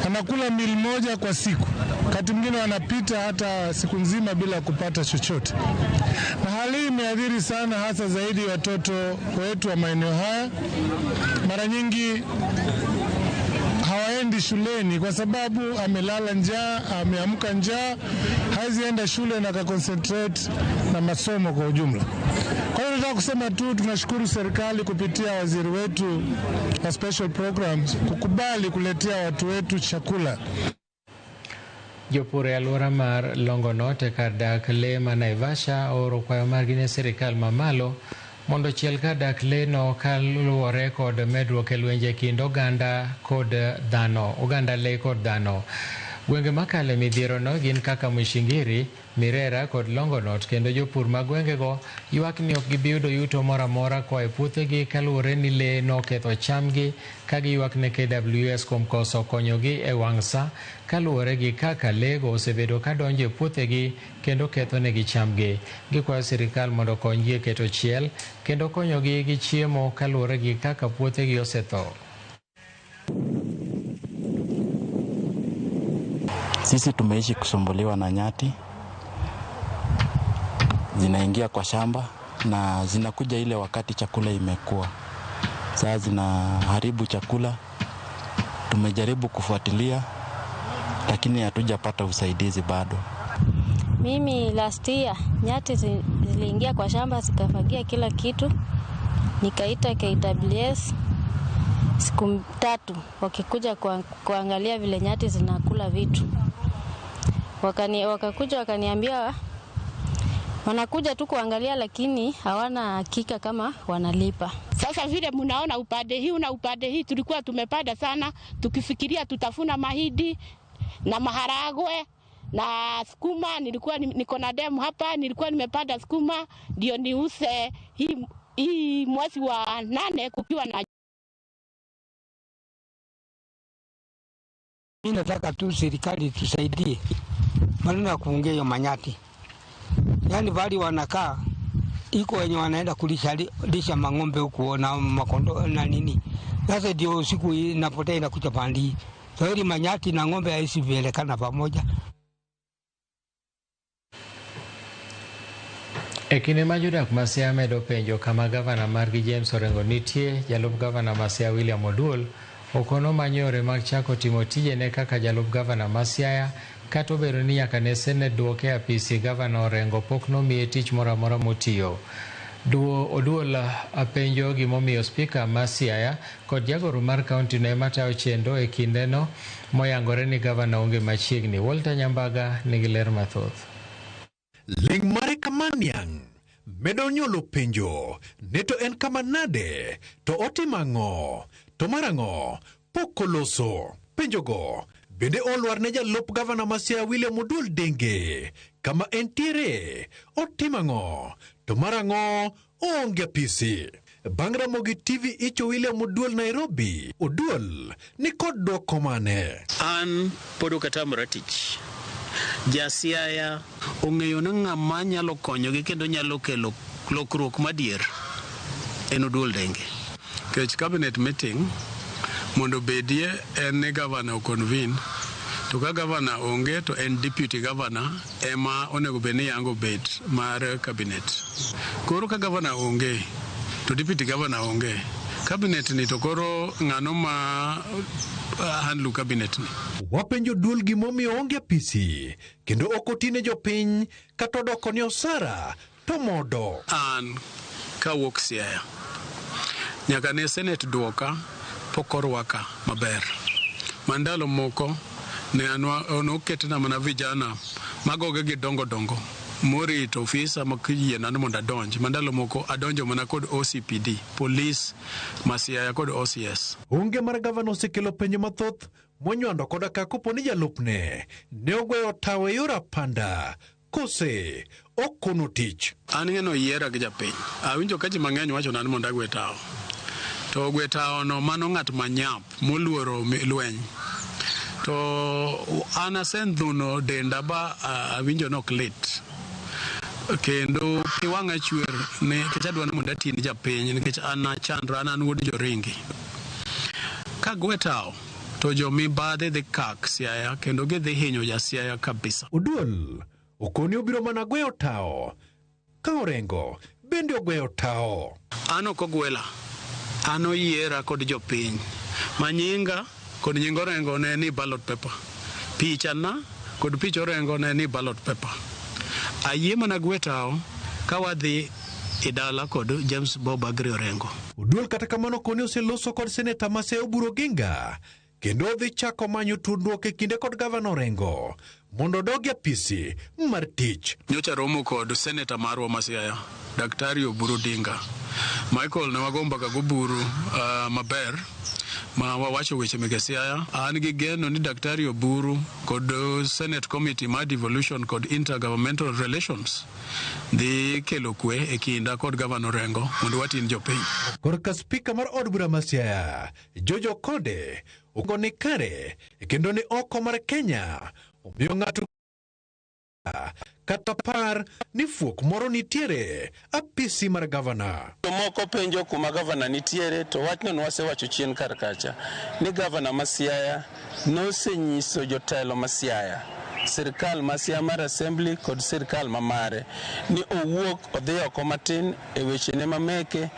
wanakula mili moja kwa siku, wakati mwingine wanapita hata siku nzima bila kupata chochote, na hali hii imeathiri sana hasa zaidi watoto wetu wa maeneo haya. Mara nyingi hawaendi shuleni kwa sababu amelala njaa, ameamka njaa, Hawezi enda shule na akaconcentrate na masomo kwa ujumla. Kwa hiyo nataka kusema tu tunashukuru serikali kupitia waziri wetu wa special programs kukubali kuletea watu wetu chakula. Jopur e alwora mar Longonot e kar dak lee ma Naivasha ooro kwayo margi ne sirikal mamalo mondo ochiel kar dak lee no kaluwore kod medruok e lwenje kind oganda kod dhano, oganda lee kod dhano. Gwenge makale midhiero no gin kaka Mushingiri, Mirera kod Longonot kendo jopur mag gwengego ywak ni ok gibi yudo yuto moro amora koa e puothegi kaluwore ni lee noketho chamgi ka giywak ne KWS kuom koso konyogi e wang' sa kaluwore gi kaka lee go osebedo ka donjo e puothegi kendo ketho negi chamgi. Gikwayo sirikal mondo okonygi e keto chiel kendo konyogi gi chiemo kaluwore gi kaka puothegi osetho. Sisi tumeishi kusumbuliwa na nyati, zinaingia kwa shamba na zinakuja ile wakati chakula imekuwa, saa zinaharibu chakula. Tumejaribu kufuatilia lakini hatujapata usaidizi bado. Mimi last year nyati ziliingia kwa shamba zikafagia kila kitu, nikaita KWS siku 3 wakikuja kuangalia vile nyati zinakula vitu. Wakakuja wakaniambia wanakuja tu kuangalia lakini hawana hakika kama wanalipa. Sasa vile mnaona upande hii na upande hii tulikuwa tumepanda sana tukifikiria tutafuna mahindi na maharagwe na sukuma. Nilikuwa niko na demu hapa, nilikuwa nimepanda sukuma ndio niuse hii mwezi wa 8 kukiwa na. Mimi nataka tu serikali tusaidie maneno ya kuongea hiyo manyati. Yaani bali wanakaa iko wenye wanaenda kulisha lisha mang'ombe huko na makondo na nini. Sasa ndio siku inapotea inakuja pandi. Kwa hiyo manyati na ng'ombe haisi vielekana pamoja. E kinde ma jodak ma Siaya medo penjo kama gavana margi James Orengo nitie, jalup gavana ma Siaya William Oduol okono manyo yore mag chako timo tijene kaka jalup gavana ma Siaya kata obedo ni nyaka ne Senet duoke e apisi gavana Orengo pok nomiye tich moro amora motiyo. Oduol penjo gimomiyo spika ma Siaya kod jagoro mar kaunti no ema tayo chenro e kindeno moyangore ni gavana onge machiegni. Walter Nyambaga nigi ler mathoth. Ling mare kamaniang' medo nyuolo penjo ne to en kama nade to otimo ang'o to marang'o pok oloso. Penjogo bende olwar ne jalup gavana ma Siaya William Oduol Denge kama entiere otimo ang'o to marang'o oonge apisi. Bang' Ramogi TV icho William Oduol Nairobi, Oduol ni kod dwoko mane? An pod ok atamora tich. Ja Siaya ong'eyo ni ng'ama nyalo konyogi kendo nyalo kelo lokruok madier en Oduol Denge. Kech cabinet meeting mondo bedie en ni governor oconvene, to ka governor onge to en deputy governor ema onego bed ni yango bet mar cabinet. Koro ka governor onge to deputy governor onge, cabinet ni to koro ng'ano ma handle cabinet ni. Wapenjo duol gimomiyo onge apisi kendo ok otine jopiny kata odoko ni osara to modo. An kawuok Siaya nyaka ne Senate duoka pok orwaka maber. Mandalo moko ne noketna mana vijana magoge gi dongo dongo morito ofisa makiyiena ni mondo adonj. Mandalo moko adonjo mana kod OCPD, police ma Siaya kod OCS. Onge mar gavana osekelo penjo mathoth monywando koda ka kopo ni jalupne ne ogweyo tawo e yor apanda kose okono tich. An ng'eno yiera gi japiny. Awinjo ka ji mang'eny wachona ni mondo agwe tawo. To gwe tawo no mano ng'at manyap moluoro lweny. To an asendhuno denda ba awinjo nok lit. Kendo pi wang'a chwer nikech adwa ni mondo ati ni japiny nikech an achandra, an wuod joringi. Kagwe tawo to jomibadhi dhi kak Siaya kendo gidhi hinyo ja Siaya kabisa. Oduol okoni obiro mana gweyo tawo ka Orengo bende ogweyo tawo. An ok ogwela, an oyiera kod jopiny. Manyinga kod nying Orengo ne ni ballot paper. Pichana kod pich Orengo ne ni ballot paper. Ayie mana gwe tawo ka wadhi e dala kod James Bob Agri Orengo. Oduol kata kamano koni oseloso kod seneta ma Siaya Oburu Oginga kendo odhi chako manyo tudruok e kinde kod gavana Orengo mondo odog e apisi mar tich. Nyocha romo kod seneta marwa ma Siaya, Daktari Oburu Odinga. Michael ne wago mbaka goburu maber ma wawacho weche meke Siaya. An gi geno ni Daktari Oburu kod Senate Committee mar Devolution kod Intergovernmental Relations dhi kelo kwe e kinda kod gavana Orengo mondo watin jopiny. Korka spika mar od bura ma Siaya, George Okode, ogo ni kare kendo ni oko mar Kenya omiyo ng'ato kata par ni fuok moro nitiere apisi mar gavana. Jomoko penjo kuma gavana nitiere to wachno nwasewacho chien kar kacha ni gavana ma Siaya nosenyiso jotelo ma Siaya, sirkal ma Siaya mar Assembly kod sirkal ma mare ni owuok odhi oko matin e wechene mameke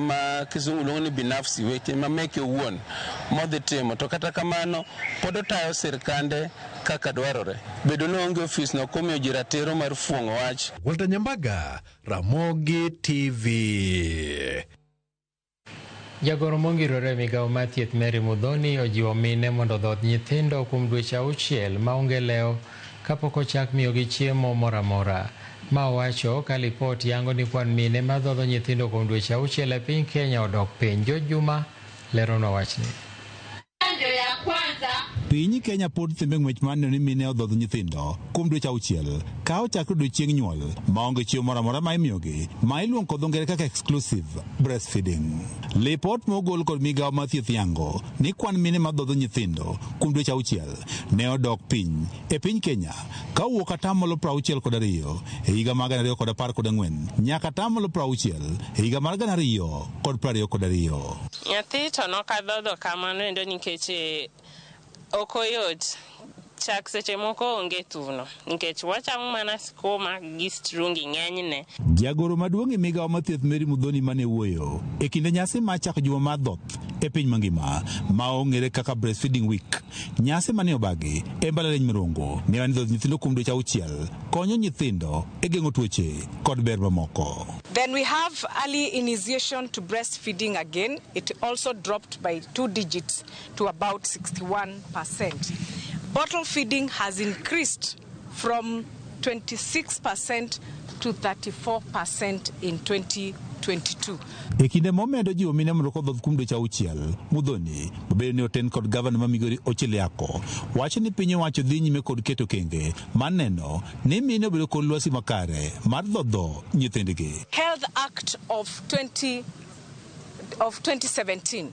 ma kizungu luongo ni binafsi, weche mameke owuon modhi timo, to kata kamano pod otayo sirkande kaka dwarore. Bedo ni onge ofis no ok omiyo ji ratiro mar fuong'o wach. Walter Nyambaga, Ramogi TV. Jagoro mongirore e migawo mar thieth Mary Muthoni ojiwo mine mondo odhodh nyithindo kuom dweche 6 maonge lewo kapok ochak miyogi chiemo moro amora. Ma owacho ka lipot yango ni kwan mine madhodho nyithindo kuom dweche 6 e piny Kenya odok piny. George Juma leronwa wachni. Piny Kenya pod thimbe ng'wech mar neno ni mine odhodho nyithindo kuom dweche 6 ka ochakre odiochieng' nyuol maonge chiemo moro amora ma imiyogi ma iluongo kod dho ngere kaka exclusive breastfeeding. Lipot mogol kod migawo mar thieth yango ni kwan mine madhodho nyithindo kuom dweche 6 ne odok piny e piny Kenya ka owuok 62% e higa mar 2014 nyaka 60% e higa mar 2022. Nyathi to nokadhodho kamano endo nikech ok oyot. Chak seche moko onge thuno nikech wachamo mana skuma gi strungi ng'enyne. Jagoro maduong' e migawo mar thieth Mary Muthoni mane wuoyo e kinde nyasi mar chako juma mar dhoth e piny mangima ma ong'ere kaka Breastfeeding Week, nyasi mane obagi e mbalariany Mirongo ne wan dhodh nyithindo kuom dweche 6 konyo nyithindo e geng'o tuoche kod ber mamoko. Then we have early initiation to breastfeeding again. It also dropped by 2 digits to about 61%. Bottle feeding has increased from 26% to 34% in 2022. E kinde momedo jiwo mine mondo odhodh kuom dweche 6, Muthoni mabedo ni oten kod gavana ma Migori Ochiel Yako wacho ni piny owacho dhi nyime kod keto kenge mar neno ni mine obedo kod lwasi makare mar dhodho nyithindgi. Health Act of 2017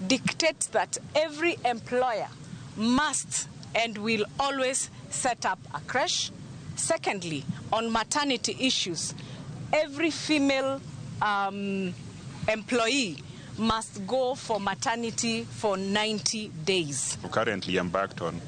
dictates that every employer must and will always set up a creche. Secondly, on maternity issues, every female employee must go for maternity for 90 days. We currently embarked on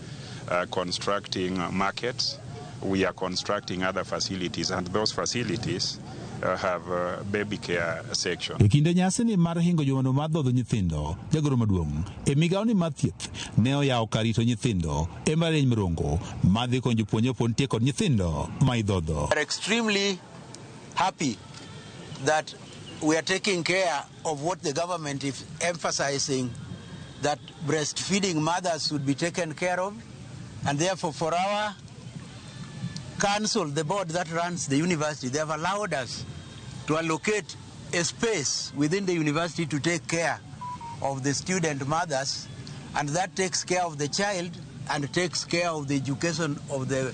constructing markets. We are constructing other facilities, and those facilities have a baby care section. E kinde nyasi ni mar hingo jumano mar dhodho nyithindo, jagoro maduong' e migawo ni mar thieth ne oyawo kar rito nyithindo e mbalariany Mirongo madhi konyo jopuonjre pod nitie kod nyithindo ma idhodho. We are extremely happy that we are taking care of what the government is emphasizing, that breastfeeding mothers should be taken care of, and therefore for our council, the board that runs the university, they have allowed us to allocate a space within the university to take care of the student mothers, and that takes care of the child and takes care of the education of the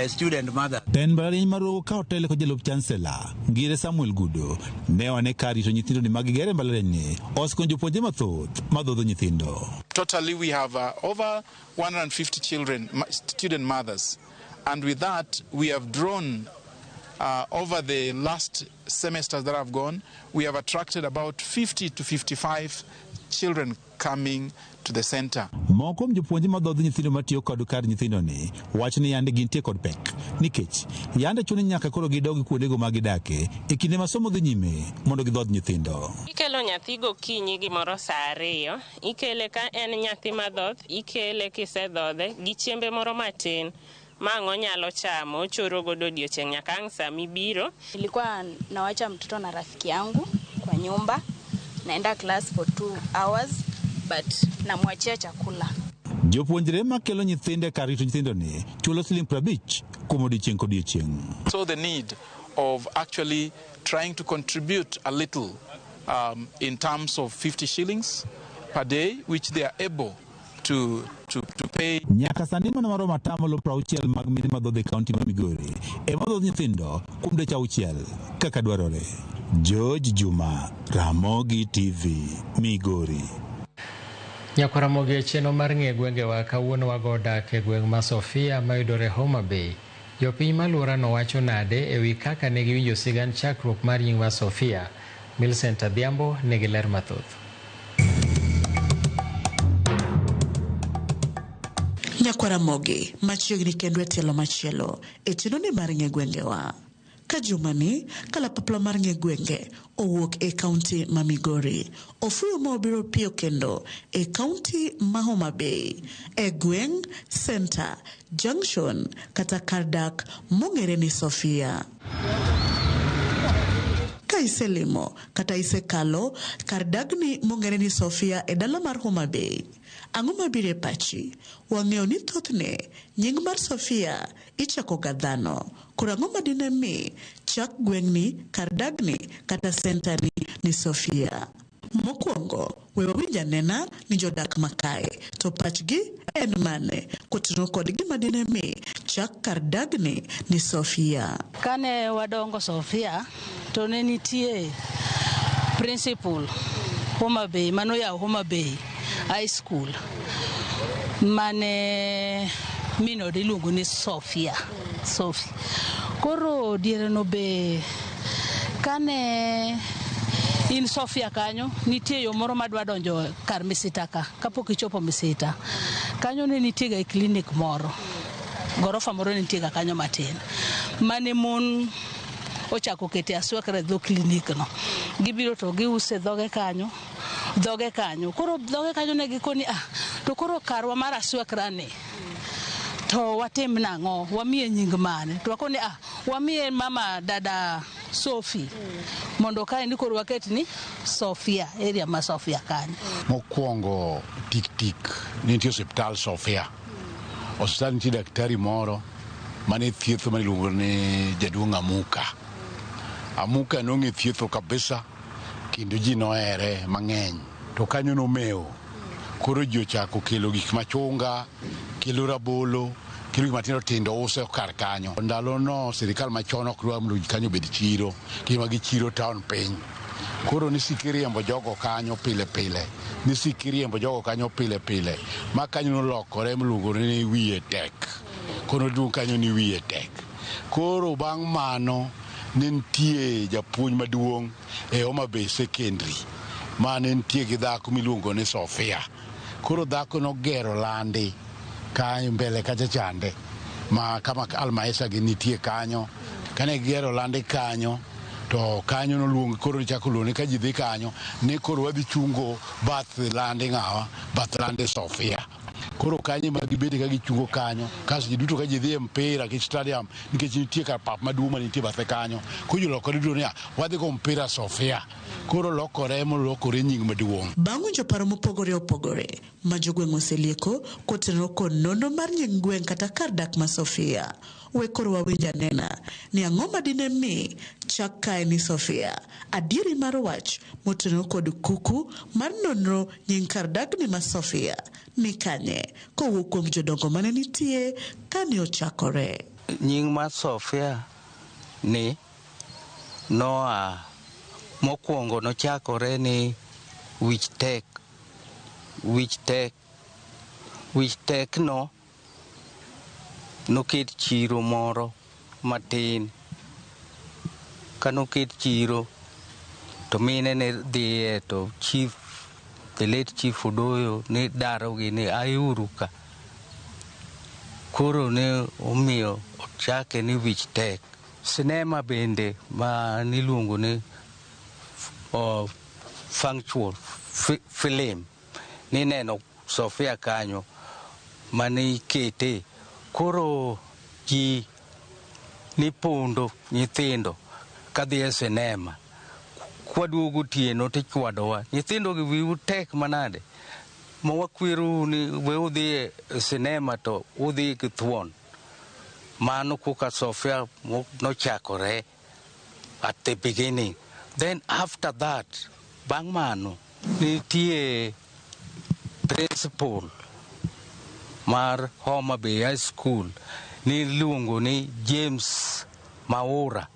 student mother. Ten mbalariany mar Rongo ka otele kod jalup chancellor Ngire Samuel Gudo ne one kar rito nyithindo ni magigere mbalariany ni osekonyo jopuonjre mathoth madhodho nyithindo. Totally we have over 150 children, student mothers, and with that we have drawn over the last semesters that have gone, we have attracted about 50 to 55 children coming to the center. Moko kuom jopuonje madhodho nyithindo matiyo kod kar nyithindo ni wacho ni yande gintie kod pek nikech yande chuno nyaka koro gidog kuondego ma gidake e kinde ma somo dhi nyime mondo gidhodh nyithindo. Ikelo nyathi gokinyi gimoro saa 2, ikele ka en nyathi madhoth, ikele kisedhodhe gi chiembe moro matin ma ang' onyalo chamo, ochoro godo odiochieng' nyaka ang' saa mibiro. Nilikuwa nawacha mtoto na rafiki yangu kwa nyumba, naenda class for 2 hours but namwachia chakula. Jopuonjre makelo nyithindo e kar rito nyithindo ni chulo siling 50 kuom odiochieng' kodiochieng'. So the need of actually trying to contribute a little in terms of 50 shillings per day, which they are able to pay. Nyaka sani mana maromo atamalo 60 mag mine madhodho e kaunti ma Migori ema dhodho nyithindo kuom dweche 6 kaka dwarore. George Juma, Ramogi TV, Migori. Nyakwar Ramogi e chenro mar ng'e gwengewa kawuono wago dak e gweng' ma Sofia mayudore Homa Bay. Jopiny maluorano wacho nade ewi kaka ne giwinjo sigand chakruok mar nying mar Sofia. Millicent Adhiambo nigi ler mathoth. Nyakwar Ramogi machiegni kendo e tielo machielo e chenro mar ng'e gwengewa. Ka jumani kalapapla mar ng'e gwenge owuok e kaunti ma Migori, ofuyo ma obiro piyo kendo e kaunti ma Homa Bay, e gweng' Center, Junction kata kar dak mong'ere ni Sofia. Ka iselimo kata isekalo kar dagni mong'ere ni Sofia e dala mar Homa Bay, ang'o mabiro e pachi? Wang'eyo ni thothne nying mar Sofia ichako ga dhano. Koro ang'o madine mi chak gweng'ni, kar dagni kata sentani ni Sofia? Mokwongo, we wawinj anena ni jodak makae to pachgi en mane kotenore kod gima dine mi chak kar dagni ni Sofia. Kane wadongo Sofia to ne nitie principal Homa Bay manoyawo Homa Bay High School mane minode iluongo ni Sofia. Sophie. Koro diere no be kane in Sofia kanyo nitie yo moro madwa donjo kar Misita ka kapok ichopo Misita kanyo ne nitie ga clinic moro, gorofa moro nitie ga kanyo matin mane mon ochako kete aswekre dho clinic no, gibiro to giuse dhoge kanyo koro dhoge kanyo ne gikoni to koro karwa mar aswekra ni to watim nang'o, wamiye nying mane? To wakoni wamiye mama dada Sophie mondo kae ni koro waket ni Sofia, area ma Sofia kanyo. Mokwongo tik tik nitie osiptal Sofia. Osiptal nitie daktari moro mane thietho mane iluongo ni jaduong' Amuka. Amuka nong'e thietho kabisa kendo ji nohere mang'eny. To kanyo nomewo. Koro ji ochako kelo gik machunga, kelo rabolo, kelo gik matindo tindo uso kar kanyo. Ndalo no sirikal machon ok dwar mondo kanyo obed chiro, kima gi chiro town piny. Koro nisik iriembo jogo kanyo pile pile, nisik iriembo jogo kanyo pile pile, ma kanyo nolokore miluongo ni wiye tek. Koro duong' kanyo ni wiye tek. Koro bang' mano ne nitie japuonj maduong' e Homa Bay Secondary mane nitie gi dhako miluongo ni Sofia. Koro dhako nogero landi kanyo mbele kacha chande ma kama Almaesa gi nitie kanyo. Kane gigero landi kanyo to kanyo noluong koro chako luonge ka ji dhi kanyo ni koro wadhi chungo bath landi ng'awa, bath landi Sofia. Koro kanyo ma gibede ka gichungo kanyo kasto ji duto ka ji dhi e mpira ki stadium nikech nitie kar pap maduong' manitie bathe kanyo. Koro ji olokore duto niya wadhi go mpira Sofia. Koro lokore molokore nying maduong'. Bang' winjo paro mopogore opogore ma jogweng' oselieko kotenore kod nonro mar nying gweng' kata kar dak ma Sofia, we koro wawinj anena ni ang'o madine mi chak kae ni Sofia. Adieri mar wach motenore kod kuku mar nonro nying kar dagni ma Sofia ni kanye kowuok kuom jodongo mane nitie kane ochakore. Nying mar Sofia ni noa mokwongo nochakore ni wich tek. Wich tek no noket chiro moro matin. Kanoket chiro to mine ne dhiye to chief the late Chief Odoyo ne darogi ni aiuru ka. Koro ne omiyo ochake ni wich tek. Sinema bende ma niluongo ni functional film nineno Sofia kanyo mane ikete. Koro ji nipondo nyithindo kadhi e sinema. Kwaduogo otieno tichwadowa. Nyithindo gi wiu tek manade. Ma wakwerou ni we udhi e sinema to udhi gi thuon. Mano koka Sofia nochakore at the beginning. Then after that, bang' mano, nitie principal mar Homa Bay High School niluongo ni James Maura,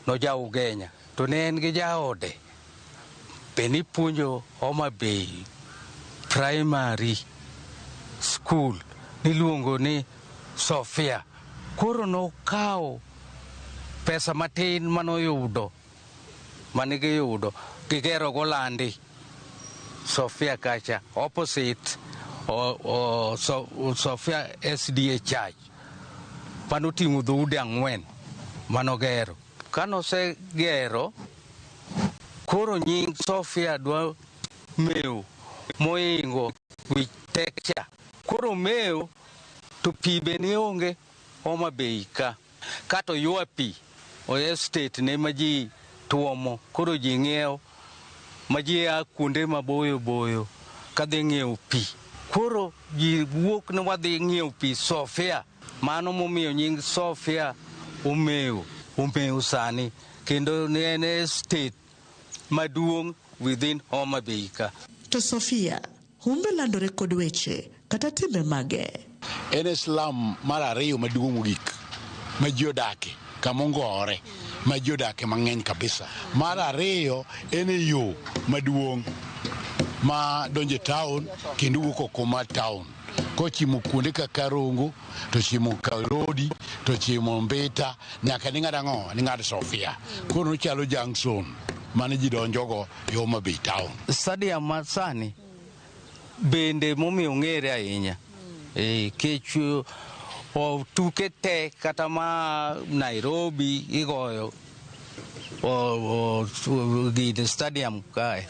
noja Ugenya. To ne en gi jaode be nipuonjo Homa Bay Primary School niluongo ni Sofia. Koro nokawo pesa matin manoyudo mane giyudo gigero go landi Sofia kacha opposite Sofia SDA Church manoting'o dhoudi 4 manogero. Kanosegero koro nying Sofia dwa mew moingo wich tek cha. Koro mew to pi be ne onge Homa Bay ka. Kato ywa pi o estate ne ma ji tuomo koro ji ng'iewo ma ji a kuonde maboyo boyo kadhi ng'iewo pi. Koro ji wuok ni wadhi ng'iewo pi Sofia. Mano momiyo nying Sofia omew sani kendo ne en estate maduong' within Homa Bay ka. To Sofia, humbe landore kod weche kata timbe mage. En e slum mar ariyo maduong' mogik ma ji odake kamongore ma ji odake mang'eny kabisa. Mar ariyo en e yo maduong' ma donjo e town kendo wuok oko mar town. Kochimo kuonde kaka Rongo, to chimo Kalodi, to chimo Mbita, nyaka ning'ad ang'o? Ning'ad Sofia. Koro ochalo junction mane ji donjogo e Homa Bay town. Stadium ma sani bende momiyo ong'ere ahinya. Kech tuke te kata ma Nairobi igoyo gine stadium kae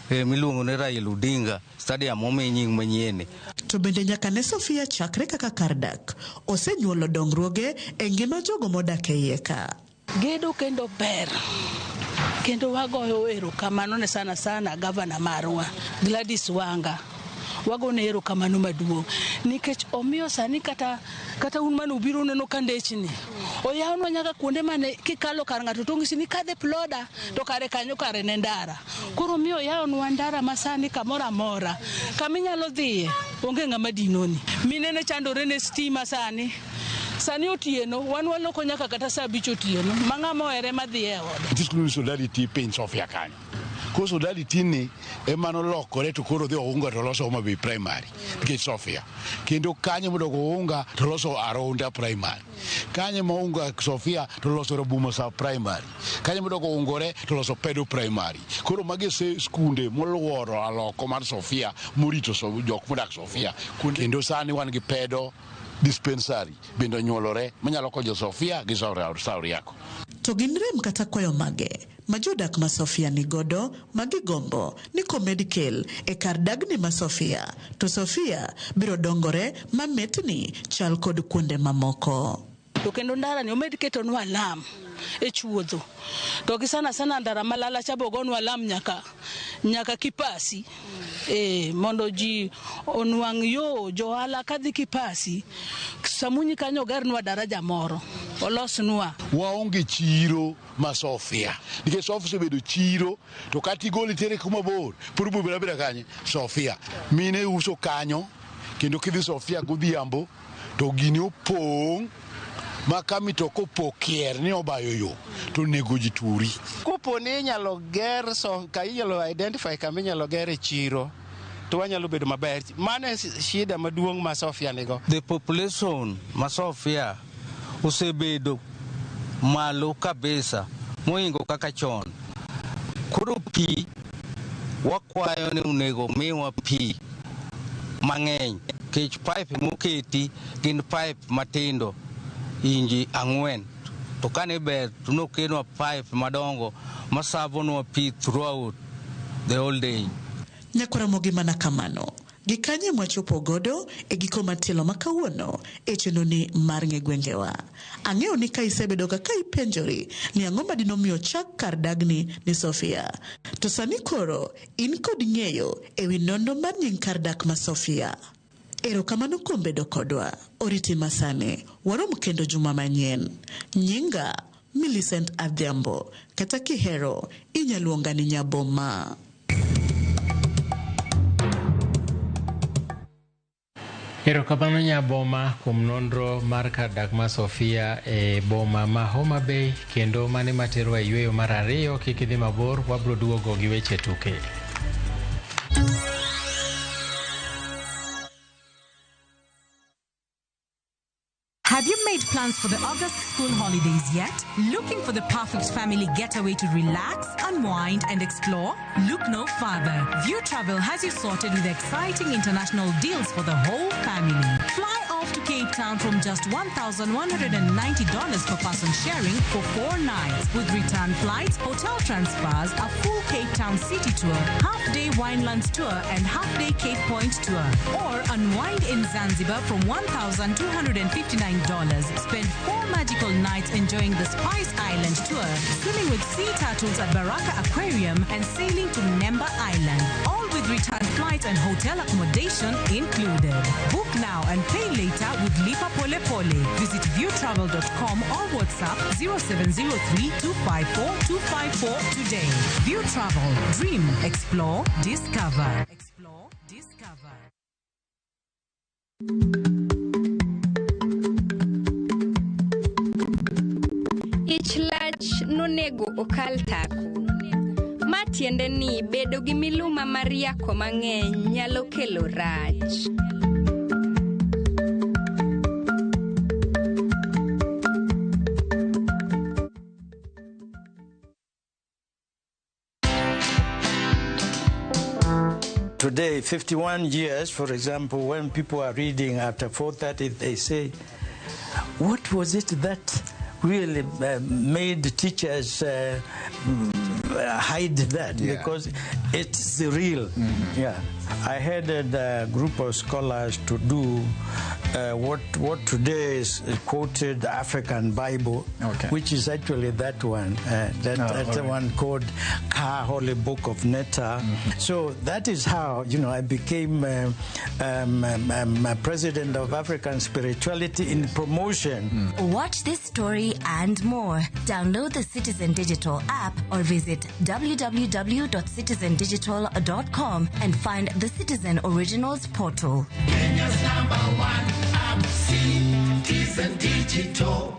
miluongo ni Raila Odinga stadium omi nying manyien. To bende nyaka ne Sofia chakre kaka kar dak, osenyuolo dongruoge e ngima jogo modak e iye ka. Gedo kendo ber. Kendo wagoyo erokamano ne sana sana gavana marwa Gladys Wanga. Wagone erokamano maduong' nikech omiyo sani kata un mane ubiro uneno ka ndechni oyawnwa nyaka kuonde mane kikalo kar ng'ato to onyisi ni kadhe ploda to kare kanyo kare ne ndara. Koro omiyo oyawnwa ndara ma sani kamoro amora kaminyalo dhiye onge ng'ama dinoni. Mine ne chandore ne stima sani. Sani otieno wan waloko nyaka kata saa 5 otieno ma ng'ama ohere madhi e ode. Nitie skul Solidarity piny Sofia kanyo. Koro Solidarity ni ema nolokore to koro odhi Ounga to loso Homa Bay Primary nikech Sofia. Kendo kanyo modok Ounga to loso Arunda Primary. Kanyo ma Ounga Sofia to loso Rabumo Sub Primary. Kanyo modok Oungore to loso Pedo Primary. Koro magi e skunde moluoro aloko mar Sofia morito jok modak Sofia. Kendo sani wan gi Pedo dispensary bende onyuolore manyalo konyo Sofia gi Sauriako. To gin rem kata kwayo mage ma jodak ma Sofia nigodo ma gigombo ni komed kel e kar dagni ma Sofia to Sofia biro dongore ma metni chal kod kuonde mamoko. To kendo ndara ni omed ketonwa alam e chuodho. To gi sana sana ndara malala cha bo gonwa alam nyaka Kipasi. Mondo ji onwang' yo johala kadhi Kipasi. Samunyi kanyo ogernwa daraja moro. Olosnwa. Waonge chiro ma Sofia. Nikech Sofia osebedo chiro to kata igole itere kuma bor pod obiro bedo abeda kanye? Sofia. Mine uso kanyo kendo kidhi Sofia godhiambo to gini opong' ma ka mitoka opo kier ni obayo yo to nego ji turi. Kopo ni inyalo ger so ka inyalo identify kama inyalo ger e chiro to wanyalo bedo maber. Mano e shida maduong' ma Sofia nigo. The population ma Sofia osebedo malo kabisa mohingo kaka chon. Koro pi Wakwayo ni onego miwa pi mang'eny nikech pipe moketi gin pipe matindo inji 4 to kane ber to nokelnwa pipe madongo masavonwa pi throughout the whole day. Nyakwaramogi mana kamano. Gikanye mwachopo godo e giko matielo ma kawuono e chenroni mar ng'e gwengewa. Ang'eyo ni ka isebedo ka ipenjori ni ang'o ma dinomiyo chak kar dagni ni Sofia. To sani koro in kod ng'eyo e wi nonro mar nying kar dak ma Sofia. Erokamano kuom bedo kodwa. Oriti masani. Warom kendo juma manyien. Nyinga Millicent Adhiambo. Kata kihero inyaluonga ni Nyaboma. Erokamano Nyaboma kuom nonro mar kar dak ma Sofia e boma ma Homa Bay kendo mane materwa e yweyo mar 2. Kik idhi mabor, wabro duogo gi weche tuke. Have you made plans for the August school holidays yet? Looking for the perfect family getaway to relax, unwind, and explore? Look no further. View Travel has you sorted with exciting international deals for the whole family. Fly off to Cape Town from just $1,190 per person sharing for 4 nights, with return flights, hotel transfers, a full Cape Town city tour, half-day Winelands tour, and half-day Cape Point tour. Or unwind in Zanzibar from $1,259. Spend 4 magical nights enjoying the Spice Island tour, swimming with sea turtles at Baraka Aquarium, and sailing to Nemba Island. All with return flights and hotel accommodation included. Book now and pay later with Lipa Pole Pole. Visit viewtravel.com or WhatsApp 0703 254 254 today. View Travel. Dream, explore, discover. Explore, discover. Ich lach nonego okal tako. Ma tiende ni bedo gi miluma mar yako mang'eny nyalo kelo rach. Today, 51 years, for example, when people are reading after 4:30, they say, what was it that really made teachers hide that? Yeah. Because it's the real. Mm-hmm. Yeah. I headed a group of scholars to do what today is quoted African Bible, okay, which is actually that one, that one called Ka Holy Book of Netta. Mm-hmm. So that is how, you know, I became president of African Spirituality in promotion. Mm. Watch this story and more. Download the Citizen Digital app or visit www.citizendigital.com and find the Citizen Originals portal. Kenya's number one app, Citizen Digital.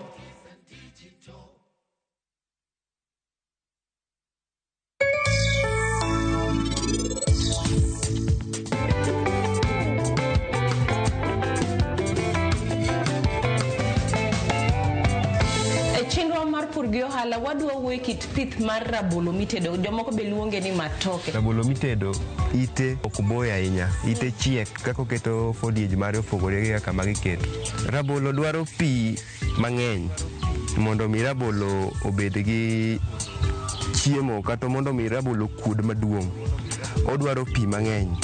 Chenro mar pur gi ohala wadwa wuoyo kit pith mar rabolo mitedo, jomoko be luonge ni matoke. Rabolo mitedo ite ok boyo ahinya, ite chiek kaka oketo foliage mare opogore gi kaka magi keto. Rabolo dwaro pi mang'eny mondo mi rabolo obed gi chiemo kata mondo mi rabolo kuod maduong'. Odwaro pi mang'eny.